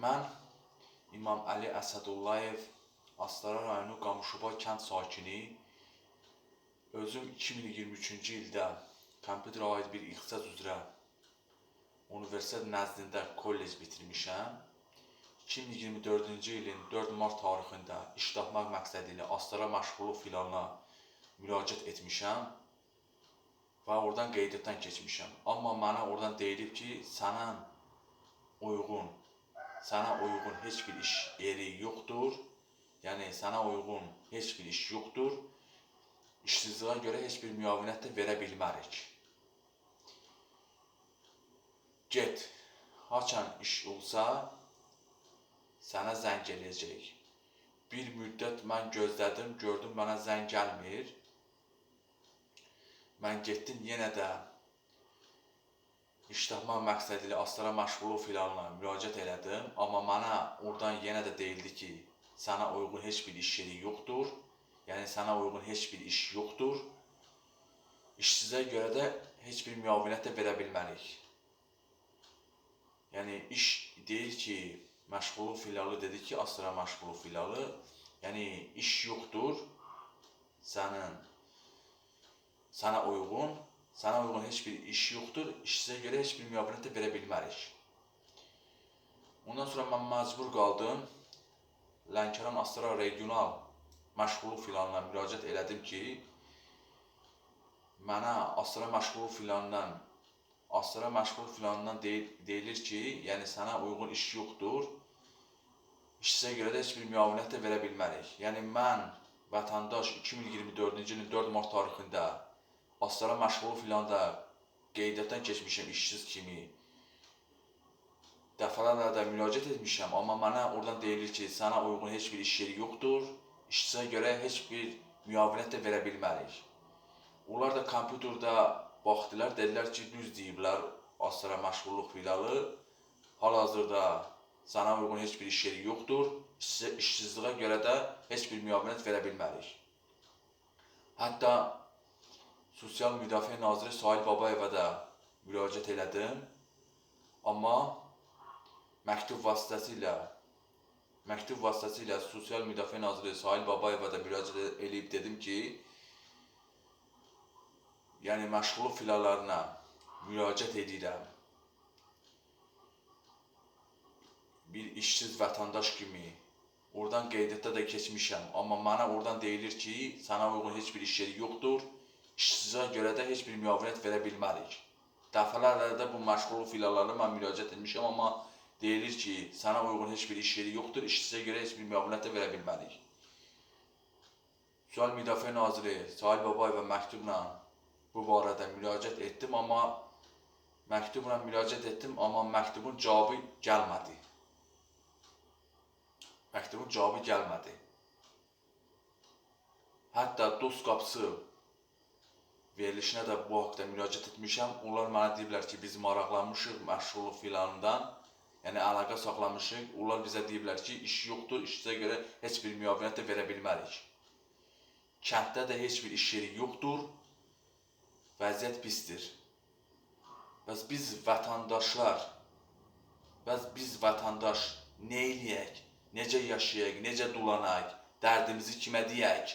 Mən İmam Əli Əsədullayev, Astara rayonu Qamışoba kənd sakini. Özüm 2023-cü ildə kompüterə aid bir ixtisas üzrə universitet nəzdində kollec bitirmişəm. 2024-cü ilin 4 mart tarixində iş tapmaq məqsədi ilə Astara məşğulluq filialına müraciət etmişəm və oradan qeydiyyatdan keçmişəm. Amma mənə oradan deyilib ki, sənə uyğun heç bir iş yeri yoxdur. Yəni sənə uyğun heç bir iş yoxdur. İşsizliğə görə heç bir müavinət də verə bilmərik. Get, haçan iş olsa sənə zəng eləyəcək. Bir müddət mən gözlədim, gördüm mənə zəng gəlmir. Mən getdim yenə də iş tapmaq məqsədi ilə Astara məşğulluq filialına müraciət elədim, amma mənə oradan yenə də deyildi ki, sənə uyğun heç bir iş yeri yoxdur. Yəni sənə uyğun heç bir iş yoxdur. İşsizə görə də heç bir müavinət də verə bilmərik. Yəni iş deyir ki, məşğulluq filialı dedi ki, Astara məşğulluq filialı, yəni iş yoxdur sənin sənə uyğun heç bir iş yoxdur. İşsizə görə heç bir müavinət də verə bilmərik. Ondan sonra mən məcbur qaldım. Lənkəran Astara regional məşğulluq filialına müraciət elədim ki, mənə Astara məşğulluq filialından deyilir ki, yəni sənə uyğun iş yoxdur. İşsizə görə də heç bir müavinət də verə bilmərik. Yəni mən vətəndaş 2024-cü ilin 4 mart tarixində Astara məşğulluq filialında qeydiyyatdan keçmişəm işsiz kimi. Dəfələrlə də müraciət etmişəm, amma mənə oradan deyilir ki, sənə uyğun heç bir iş yeri yoxdur. İşsizə görə heç bir müavinət də verə bilmərik. Onlar da kompüterdə baxdılar, dedilər ki, düz deyiblər Astara məşğulluq filialı. Hal-hazırda sənə uyğun heç bir iş yeri yoxdur. İşsizliğə görə də heç bir müavinət verə bilmərik. Hətta Sosial Müdafiə Naziri Sahil Babayeva da müraciət elədim. Amma məktub vasitəsilə Sosial Müdafiə Naziri Sahil Babayeva da müraciət eləyib dedim ki, yəni məşğulluq filiallarına müraciət edirəm. Bir işsiz vətəndaş kimi oradan qeydiyyatda da keçmişəm, amma mənə oradan deyilir ki, sənə uyğun heç bir iş yeri yoxdur. İşsizə görə də heç bir müavinət verə bilmərik. Dəfələrlə də bu məşğulluq filiallarına mən müraciət etmişəm, amma deyilir ki, sənə uyğun heç bir iş yeri yoxdur, işsizə görə heç bir müavinət də verə bilmərik. Sosial Müdafiə Naziri Sahil Babayeva məktubla bu barədə müraciət etdim, amma məktubla müraciət etdim, amma məktubun cavabı gəlmədi. Məktubun cavabı gəlmədi. Hətta Dost qapısı verilişinə də bu haqda müraciət etmişəm. Onlar mənə deyiblər ki, biz maraqlanmışıq məşğulluq filanından, yəni əlaqə saxlamışıq. Onlar bizə deyiblər ki, iş yoxdur, işsizə görə heç bir müavinət də verə bilmərik. Kənddə də heç bir iş yeri yoxdur. Vəziyyət pisdir. Bəs biz vətəndaşlar, bəs biz vətəndaş nə eləyək? Necə yaşayaq, necə dolanaq, dərdimizi kimə deyək?